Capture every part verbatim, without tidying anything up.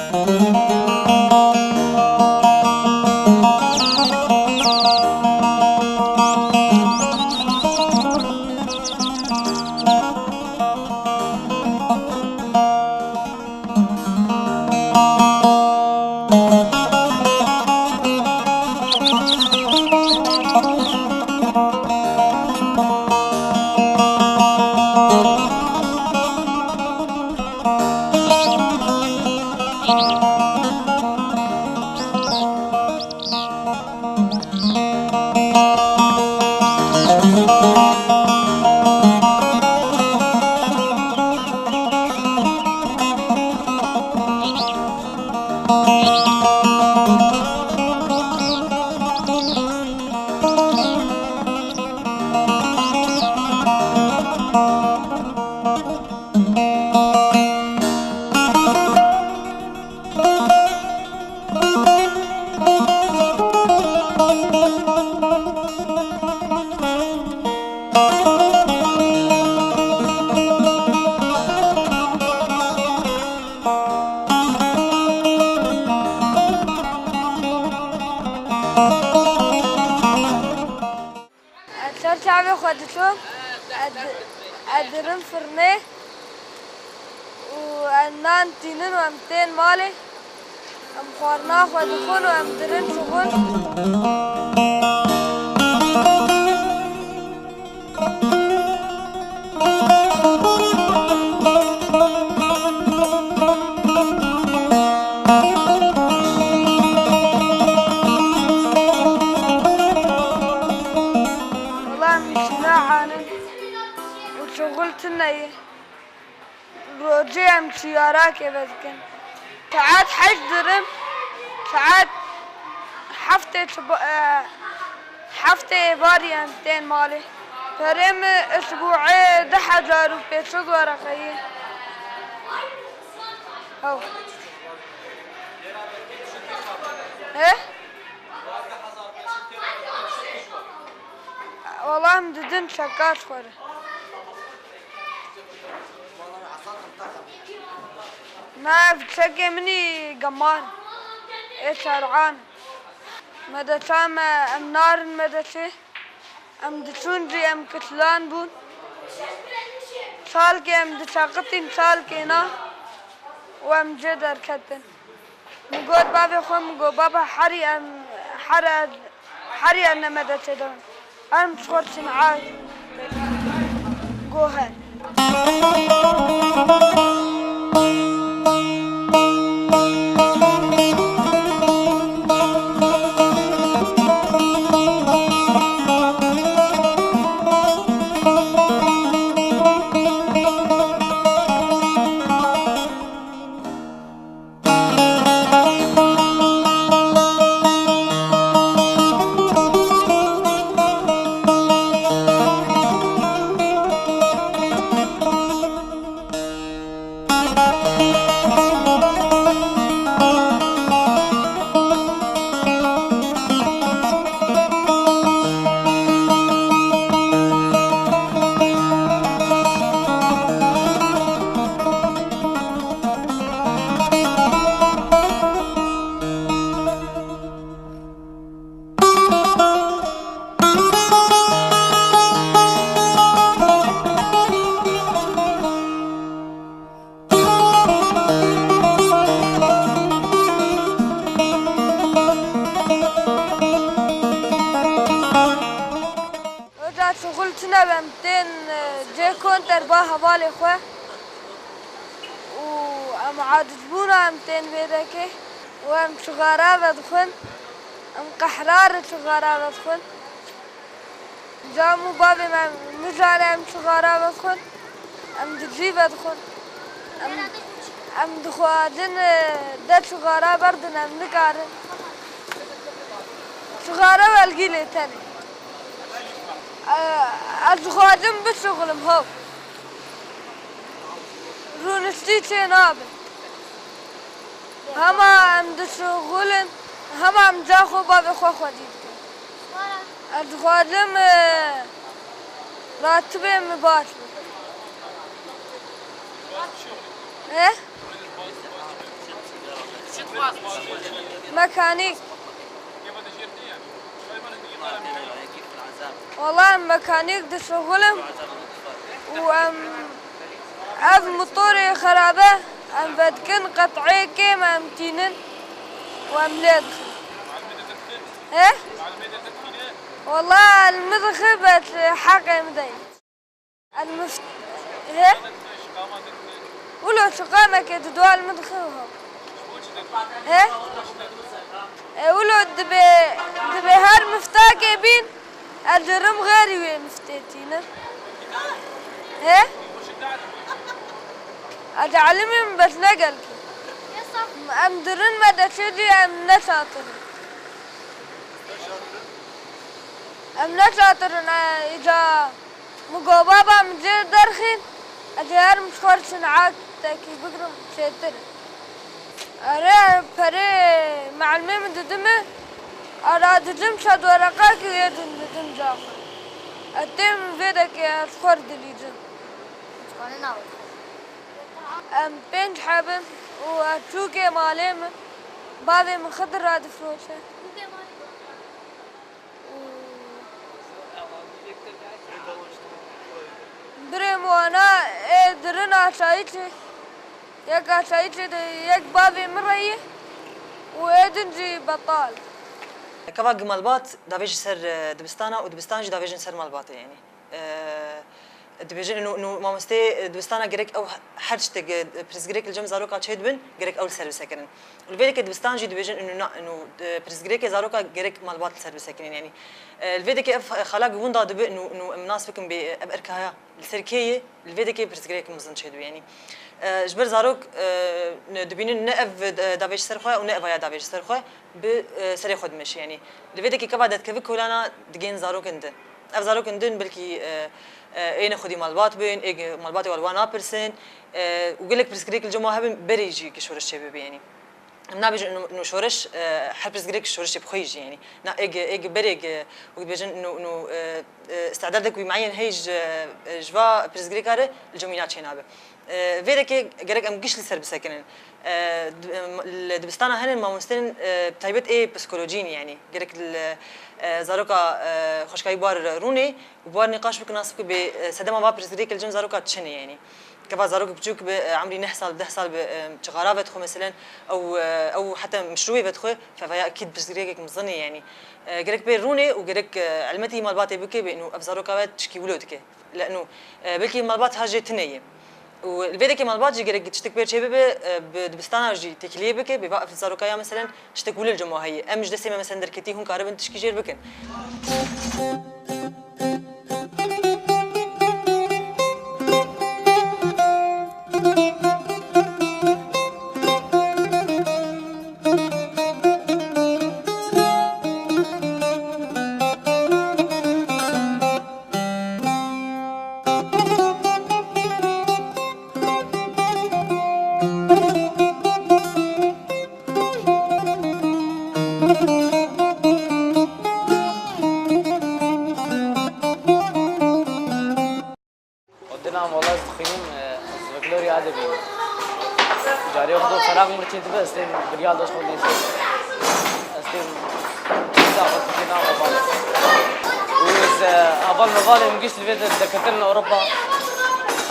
Ez ser çavê xwe diçûm, ez di-, ez dirim firnê û ez nan tînin û em tên malê. Em xwarina xwe dixwin û em dirin şixul. Wela em çîna anin û şixul tune ye. Rojê em çiyarakê vedikin. Saet heşt dirim, saet heftê çi ba-, e, heftê êvarî em tên malê. Perê min isbûê du hezar û pênc sed wereqe ye. Ew. He? Wela em didin çeka ji xwe re. Na, ev çekê min î gemar ê şer'an. Medeça me, em narin medeçê. Em diçûn jî em kitlan bûn. Çalkê em diçeqitîn çalkê na û em cê derketin. Min got bavê xwe, min got, "Baba, herî em, here, herî em ne medeçê de." Em ji xwe çin a goher. Roja şixul tune be, em tên, e, cê konter ba hevalê xwe û em acizbûna em tên vê dekê û em çixara vedixwin, em qehra re çixara vedixwin. Cam û bavê me nizane em çixara vedixwin, em di cî vedixwin. Em, em dixwazin, e, de çixara berdin, em nikarin. Çixara welgî lê tenê. E, ez dixwazim bişuxilim, ho. Rûniştî çê nabe. Hema em dişuxulin, hema em ca xwe bavê xwe xwedî dikin. Ez dixwazim, e, ratibê min baş be. Eh? Mekanîk. Wala em mekanîk dişixulim û em ev motorê xerabe em vedikin qet'ê kêm em tînin û em lê dixin. He? Wala li min dixin bet heqê min deyî. Elmif-, he? Wilo şiqameke didu elmidixi ho. He? E, wilo dibe, dibe her miftakê bîn, ez dirim xêrî wê miftê tîne. He? Ez elimim bes ne gelkî. Em dirin me de çêdî em ne şatir in. Em ne şatir in, e, îca Min got, baba, min cê derxîn, ez ê herim ji xwe re sin'atekî bigirim çêtir e. Erê, perê me'limê min didime, ara didim çend wereqakî wê din didim ca xwe. Ez têm vê dekê ez xwe re dilîzim. Em pênc heb in û ez çûkê malê min, bavê min Xidir radifiroşe. Birê min wana ê dirin aşayî çi. Yek aşayî çi de yek bavê min re yî û ê din jî betal. Keva gi malbat davêjî ser, e, dibistana û dibistan jî davêjin ser malbatê, yanî. E, dibêjin û, û mamostê, e, dibistana gerek ew her tiştek, e, pirsgirêk li cem zaroka çêdibin, gerek ew li ser bisekirin. Li vê dekê dibistan jî dibêjin û na, û, e, pirsgirêkê zaroka gerek malbat li ser bisekirin. Yanî, e, li vê dekê ev xala gi winda dibe û, û em nas bikin bê, e, ev erka haya li ser kê ye, li vê dekê pirsgirêk mezin çêdibe. Yanî, e, ji ber zarok, e, ne, dibînin ne ev, e, davêj ser xwe û ne ev haya davêj ser xwe bi, e, serê xwe dimeşe. Yanî, li vê dekê keva detkevik kolana digên zarokên din. Ev zarokên din belkî, e, e, ê ne xwedî malbat bin, ê malbatê wan wan napirsin, e, û gelek pirsgirêk li cem wan hebin berê jî ki şoreş çêbibe, yanî. Em nabêjin û, û şoreş, e, her pirsgirêk şoreşê bi xwe yî jî, yanî. Na ê gi, ê gi berê gi, wek dibêjin, û, û, e, e, îstidadek wî meyen heye ji, e, ji va pirsgirêka re li cem wî na çênabe. E, vê dekê gerek em giş li ser bisekinin. E, di-, em, li dibistana hene mamostên, e, taybet ê psikolojî ne, yanî. Gerek li, e, zaroka, e, xweşkayî bar rûnê û bar nîqaş bikin, nas bikin bê, e, sedema va pirsgirêkê li cem zaroka çi ne, yanî. Keva zarok biçûk bi, e, emrî neh sal, deh sal bi, e, çixara vedixwe, meselen, ew, e, ew heta mişrûyê vedixwe, fevaya ekîd pirsgirêkek mezin e, yanî. E, gerek bê rûnê û gerek, e, elmetî malbatê bike bê, û ev zaroka ve tişkî wilo dike. Leno, e, belkî malbat ha jê tune ye. Û li vê dekê malbat jî gerek tiştek pê çê bibe, e, bi dibistana jî têkiliyê bike, bê va ev zarokaya, meselen, tiştek wilo li cem wa heye. Em ji destê me, meselen, derketî, hûn karibin tişkî jêr bikin. Di nav wala ez dixwînim, e, ez vekilorî edebî me. Carê xwe feraq mirçê dibe, ez tên biryal dost xwe lêzim. Ez tên saxet dikê nav heval. Û ez, e, heval mevalê min giş li vê de deketin Ewropa.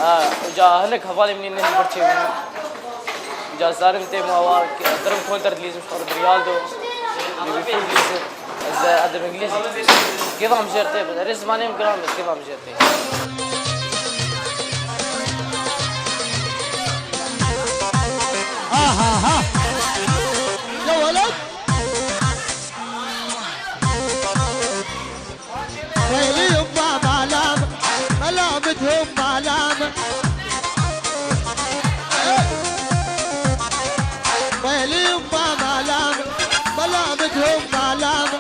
E, ca hinek hevalê min yên mirçê bûn. Ca zarim têm awa, dirim konter dilîzim, ji xwe re biryal do. Li wî fî dilîzim. Ez, e, edeb îngilîzî. Kêfa min jêr tê, erê zimanê min giran be, kêfa min jêr tê. Ha, ha, ha. Ya weled. ويلي يما ملام، ملامتهم ملام. ويلي يما ملام، ملامتهم ملام.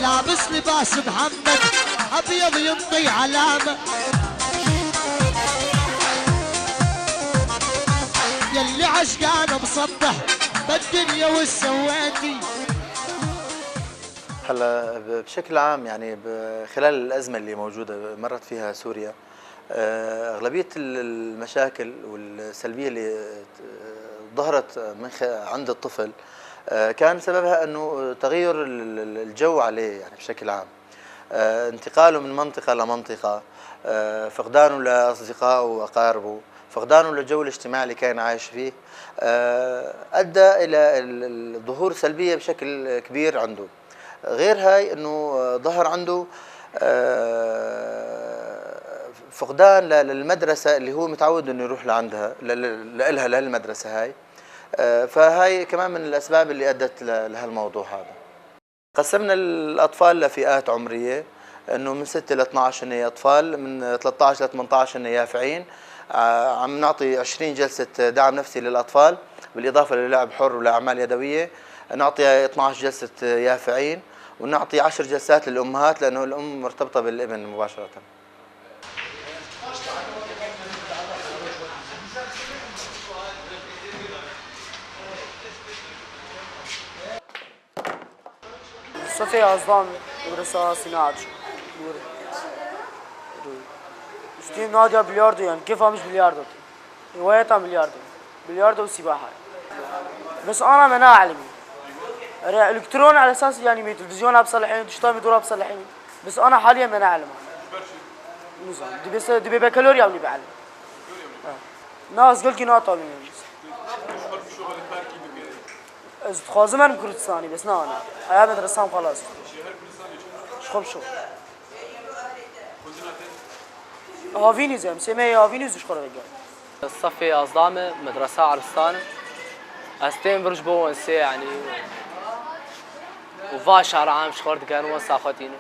لابس لباس محمد، أبيض ينطي علام. يلي عشقان مصبح بالدنيا والسويتي. هلا ب-، بشكل عام، يعني، ب-، خلال الأزمة اللي موجودة مرت فيها سوريا، آه، أغلبية ال-، المشاكل والسلبية اللي، آه، ظهرت من خ-، عند الطفل، آه، كان سببها إنه تغير ال-، ال-، الجو عليه، يعني، بشكل عام. آه، انتقاله من منطقة لمنطقة، آه، فقدانه لأصدقائه وأقاربه، فقدانه للجو الاجتماعي اللي كان عايش فيه، آه، أدى إلى ال-، ال-، ظهور سلبية بشكل كبير عنده. غير هاي إنه ظهر عنده، آه، فقدان ل-، للمدرسة اللي هو متعود إنه يروح لعندها، ل-، ل-، لإلها، لهالمدرسة هاي. آه، فهاي كمان من الأسباب اللي أدت ل-، لهالموضوع هذا. قسمنا الأطفال لفئات عمرية، إنه من ستة ل اثنعش هن أطفال، من تلتعش ل تمنتعش هن يافعين. آه، عم نعطي عشرين جلسة دعم نفسي للأطفال، بالإضافة للعب حر ولأعمال يدوية. نعطي اثنعش جلسة يافعين، ونعطي عشر جلسات للأمهات، لأنه الأم مرتبطة بالابن مباشرة. Sifê yazdeh, medresa Sîna Aç. Dûr. Dûr. Stîm Nadia bilyardo, yani kêfa min ji bilyardo tê. Hiwayetan bilyardo. Bilyardo û sîbaha. Bes ana me naelimî. Erê elektron ala esas yani me televîzyona biselihînî, tişta me dora biselihînî. Bes ana haliye me naelima. Nizam. Dibê se, dibê bekalorya min bielim. Ha. Na, ez gelkî natamînim. Ez dixwazim herim Kurdistanî, bes na ana. Aya medresam xelas. Ji xwe bi şo. Havînî zem, sê me havînî zû ji xwe re vegel. Sefê yazdeh me, medresa Erebistan e. Ez tên vir ji bo wen sê, yanî, û va şara em ji xwe re digerin, wen saxetînin.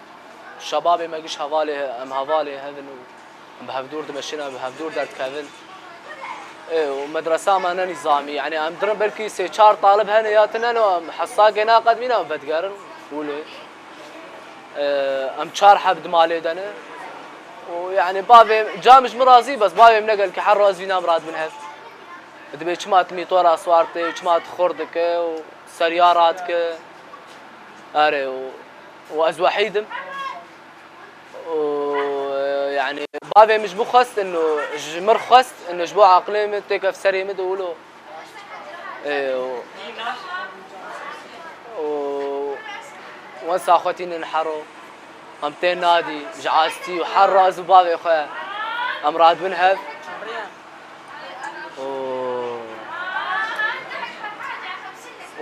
Şebabê me giş hevalê, em hevalê hev in û em bi hevdûr dimeşin, em bi hevdûr derdikevin. Ê, û medresa me ne nîzamî, yanî em dirin belkî sê çar talib hene ya tune ne, em hesagê naqedmîne, em vedigerin wilo. Ê, em çar heb di malê de ne. Û yanî bavê, cam ji min razî, bes bavê min ne gelkî her razî nam radibin hev. Dibê çima tu mîtora swar tê, çima tu xurt dike û seriya radike. Erê, û, û ez wehîd im. Û, e, yanî, bavê min ji min xwest, ino, ji min xwest, ino, ji bo aqilê min têkef serê min de wilo. E, û, û, wen saxwetînin hero. Em tên nadî, ji acizî û her raz û bavê xwe em radibin hev. Û,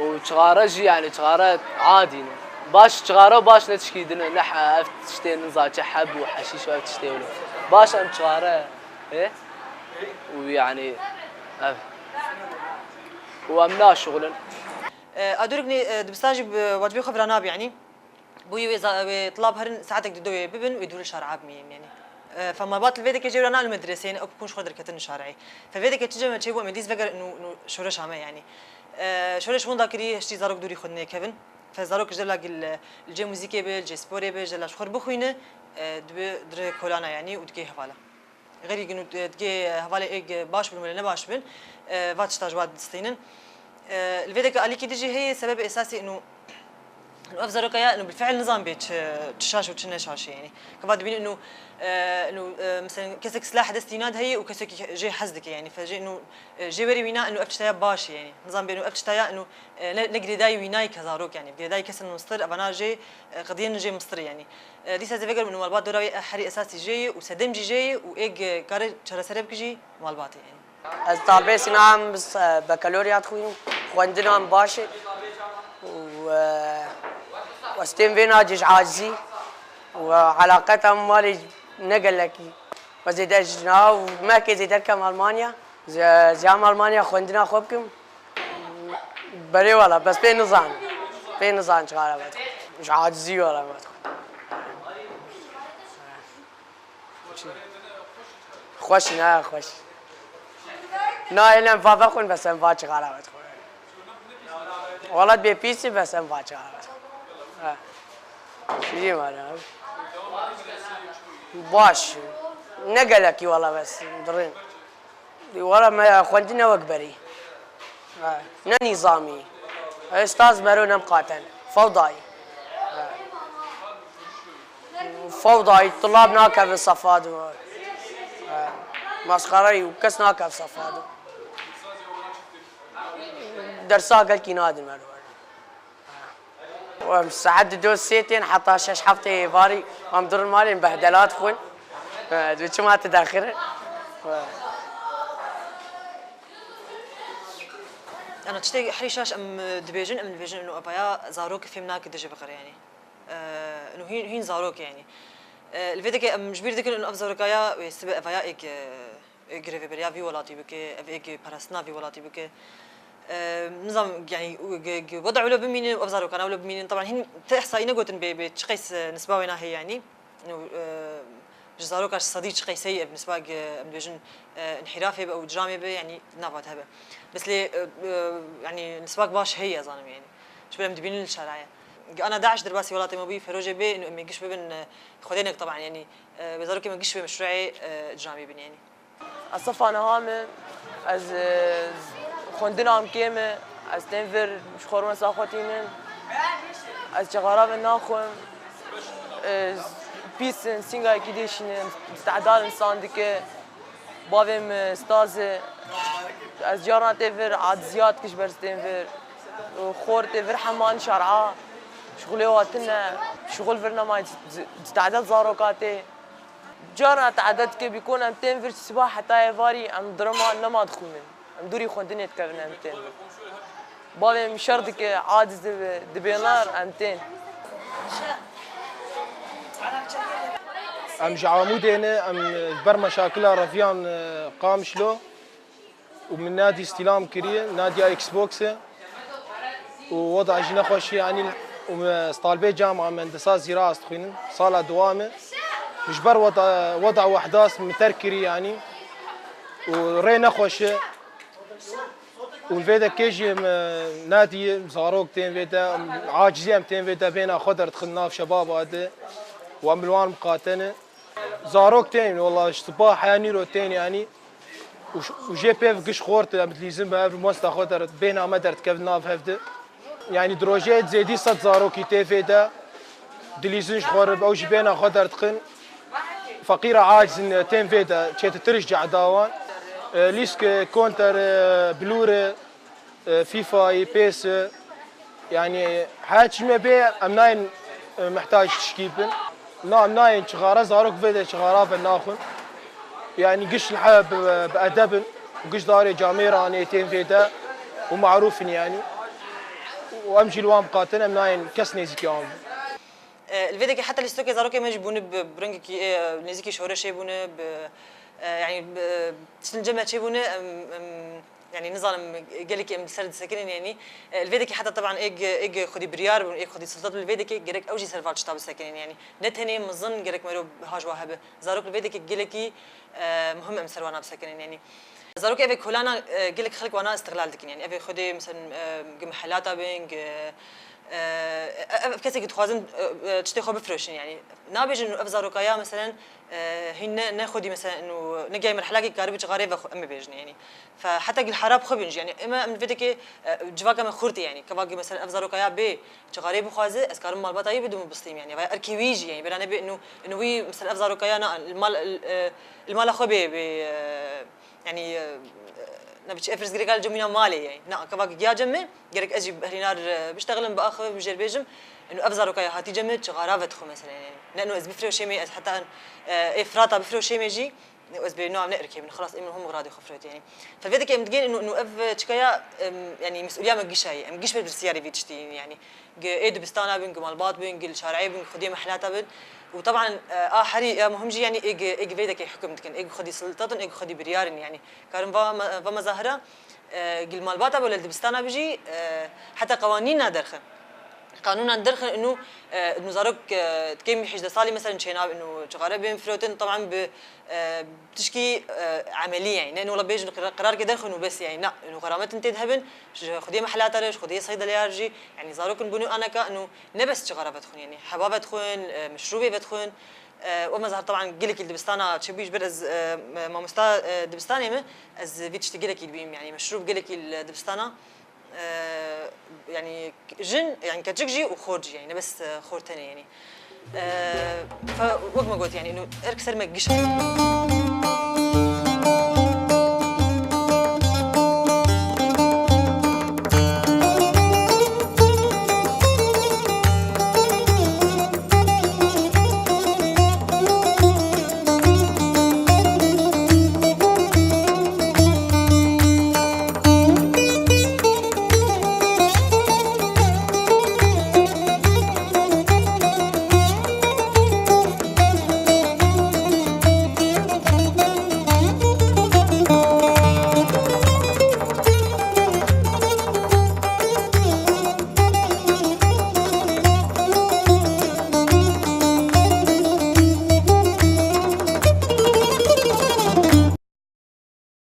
û çixare jî, yanî çixare adî ne. Baş çixare û baş ne tişkî din e, ne he-, ev tiştê niza çi heb û heşîş û ev tiştê wilo. Baş em çixare, ê? Û yanî ev. Û em naşixulin. E, a duriknê, e, dibistan jî bi wecibê xwe vira nabe, yanî. Bûyî wê za-, wê tilab herin saetek di dewê bibin, wê dû li şar'a bimînin, yanî. E, fe malbat li vê deke jê wira na li medreseyên, ew bikun ji xwe derketin li şar'ê. Fe vê deke çi cem çê bû, em ê dîs vegerin û, û şoreşa me, yanî. E, şoreş winda kirî, hiştî zarok dûrî xwe dinêkevin. Fe zarok ji dela gil, li cê muzîkê be, li cê sporê be, ji dela ji xwe bixwîne, e, dibe dire kolana, yanî, û dike hevala. Xerîgin û digê hevalê êk baş bin wele ne baş bin, e, va tişta ji wa distînin. E, li vê deke alîkî dijî heye, sebebê esasî ino, ino ev zaroka ya, ino bilfiil nizam bê çi, çi şaş û çi ne şaş e, yanî. Keva dibînin ino, e, ino, e, mesela kesek silah destî na de heye û kesek jê hez dike, yanî. Fe jê ino, e, jê werê wîna ino ev tişta ya baş e, yanî. Nizam bê ino ev tişta ya ino, e, ne, ne girêdayî wînayî ke zarok, yanî. Girêdayî kesin mistir, evana jê, e, qediyên jê mistir, yanî. E, dîsa ez ê vegerim û malbat dora wê herî esasî jê ye û sedem jî jê ye û ê, e, kare çaresere bike jî malbatê ye. Ez talbê sîna em bi s-, e, bekalorya dixwînim. Xwendina em baş e û, e, ez tên vê nacê ji acizî û, e, elaqeta em malê ne gelekî. Ez zêde ji nav mehkê zêde dikem Almanya. Ez, ez ê Almanya xwendina xwe bikim. Belê wala, bes pê nizan. Pê nizan çixara vedixwe. Ji acizî wala vedixwe. Xweş, ne xweş. Na, êlem va vexwin, bes em va çixara vedixwe. Wala bê pîsî, bes em va çixara vedixwe. Ha. Şîrîn wala. Baş. Ne gelekî wala, bes dirin. Wala me xwendine wek berî. Ha, ne nîzamî. Êsta ez mero nem qaten. Fewdayî. Ha. Fewdayî, tulab nakevin sefa di. Ha. Masxara û kes nake ev sefa de. Dersa gelkî nadin me li wer. Em saet dido sê tên heta şeş heftê êvarî em dirin malê em behdelat xwin. Dibê çima tu daxir? Ana tiştê herî şaş em dibêjin, em dibêjin ino evaya zarok fêm nake dijî bixire yanî. Ino hîn, hîn zarok e yanî. Li vê dikê em ji bîr dikin ino ev zarokaya wê sibe evaya êk, êk rêveberiya vî welatî bike, ev êk parastina vî welatî bike. Nizam yanî weda wilo bimînin, ev zarokana wilo bimînin. Teban hîn ti ihsayî negotin bê, bê çi qeys nisba wêna heye yanî. Ino, e, ji zaroka ji sedî çi qeyseyî ev nisba, e, em dibêjin, e, inhîrafê be û icramê be, yanî nava te hebe. Bes lê, e, e, yanî nisbak baş heye, zanim yanî. Ji ber em dibînin li şara ye. Ge ana DAIŞ derbasî welatê me bûyî, ferojê bê, ino em ê giş bibin, e, xwedênek teban, yanî, e, wê zarokê me giş bê meşrûê, e, icramî bin yanî. Ez sefa niha me, ez, e, xwendina min kêm e, ez tên vir ji xwe rûnesa xwe tînin, ez cixara ve naxwim, e, pîs in, sîngayekî dêşînin, tehdar insan dike, bavê min staz e, ez carna tê vir, aciziyat dike ji ber tên vir, xor tê vir heman şer'a, şixulê wa tune, şixul vir nema, tehdar zaroka tê. Carna te'ede dike bîkon em tên vir siba heta êvarî em dirima nema dixwînin. Em dûrî xwendinê dikevin em tên vir. Bavê min şer dike, aciz dibe, dibênar em tên. Em ji Amûdê ne, em ji ber meşakila reviyan, e, Qamişlo. Û min nadî îstîlam kiriye, nadiya Xbox e. Û weda jî nexweş e, yanî, û me stalbê cama me endesa zîra ez dixwînim, sala duwa me. Min ji ber weda, weda wehdas min terk kirî, yanî. Û rê nexweş e. Û li vê de kê jî me nadî zarok tên vê de, acizî em tên vê de, bêhna xwe derdixin nav şebaba de. Û em li wan miqate ne. Zarok tên, wela ji siba heya nîro tên yanî. Û ş-, û jê pêv giş xort, em dilîzin bi ev mosta xwe der, bêhna me derdikevin nav hev de. Yanî di rojê zêdî sed zarokî tê vê de. Dilîzin ji xwe re, ew jî bêhna xwe derdixin. Feqîra acizin tên vê de, çêtir ji cehda wan. E, lîsk, e, konter, e, bilûr, e, e, fîfayî, pês, e, yanî her çi me bê em nayên, e, mihtac tişkî bin. Na em nayên çixara, zarok vê de çixara ve naxwin. Yanî giş li he bi, bi edeb in û giş darê camêran ê tên vê de û marûf in yanî. Û em jî li wan miqatin em nayên kes nêzîkî wan bin. E, li vê dekê heta lîstokê zarokê me jî bûne bi, bi rengekî, e, nêzîkî şoreşê bûne, bi, e, yanî, bi, tiştin cem me çêbûne, em, em, yanî nizanim gelekî em li ser disekinin, yanî, e, li vê dekê heta teban êk, êk xwedî biryar bûn, êk xwedî siltet bûn, li vê dekê gerek ew jî ser van tişta bisekinin, yanî ne tenê mizin gerek mero haş wa hebe. Zarok li vê dekê gelekî, e, muhim em ser wana bisekinin, yanî. Zarok ev ê kolana, e, gelek xelk wana îstixlal dikin. Yanî ev ê xwedê, mesela, e, gi mihelata bin, gi, e, ev, ev kesê ki dixwazin, e, e, tiştê xwe bifroşin. Yanî nabêjin ev zarokaya, mesela, e, hîn ne, ne xwedî, mesela, û ne gehê merhelakê karibi çixarê ve xwe, em bibêjin. Yanî fe heta gil harab xwe bin jî. Yanî ema em vê dekê, e, civaka me xurt e, yanî kevakî, mesela, ev zarokaya bê çixarê bixwaze, ez karim malbata wî bidim û bistîm, yanî. Vay erkê wî jî, yanî, bêra nebe inu, inu wî, mesela, ev zarokaya na, li mal, e, li mala xwe bê, bê, e, yanî, e, ne biçî, ev pirsgirêka li cem wîna malê ye. Na, kevak giya cem me, gerek ez jî behrînar, e, biştexilim, biaxivim, jêr bêjim, inu ev zarokaya hatî cem me, çixara vedixwe, mesela, yanî. Ne inu ez bifroşê me, ez heta, e, ê Firata bifroşê me jî, ez bê nav ne erkê min, xilas, ê min hûn miradê xwe firot, yanî. Fe vê dikê em digên inu, inu ev çikaya, em, yanî, mesûliya me gişa ye. Em giş berpirsiyarê vî tiştî yin, yanî. Gi ê dibistana bin, gi malbat bin, gi li şareyê bin, gi xwediyê mehlata bin. Û teban, e, a herî, e, muhim jî, yanî, ê gi, ê gi vê dekê hukm dikin, ê gi xwedî siltetin, ê gi xwedî biryarin, yanî. Karin va me-, va mezahira, e, gi li malbata be, li dibistana bi jî, e, heta qewanîna derxin. Qanûnan derxin inu, e, inu zarok, e, di kêm hîjdeh salî, mesela, çênabin û çixare bên firotin, teban bi, e, tişkî, e, emelî, yanî. Ne inu wela bêjin qira-, qirarkê derxin û bes, yanî. Na, inu xerametin tê de hebin, ji xwediyê mehlata re, ji xwediyê seydeliya re jî, yanî, zarok in bûne aneka inu ne bes çixare vedixwin, yanî, heba vedixwin, e, meşrûbê vedixwin. E, û mezahir teban gelekî li dibistana çêbûyî ji ber ez, e, me-, mamosta, e, dibistanê me, ez vî tiştî gelekî dibînim, yanî, meşrûb gelekî li dibistana. Eee, yanî jin, yanî keçik jî û xor jî, yanî ne bes, eee, xor tenê, yanî. Eee, fe-, wek me got, yanî, ino erk ser me giş e.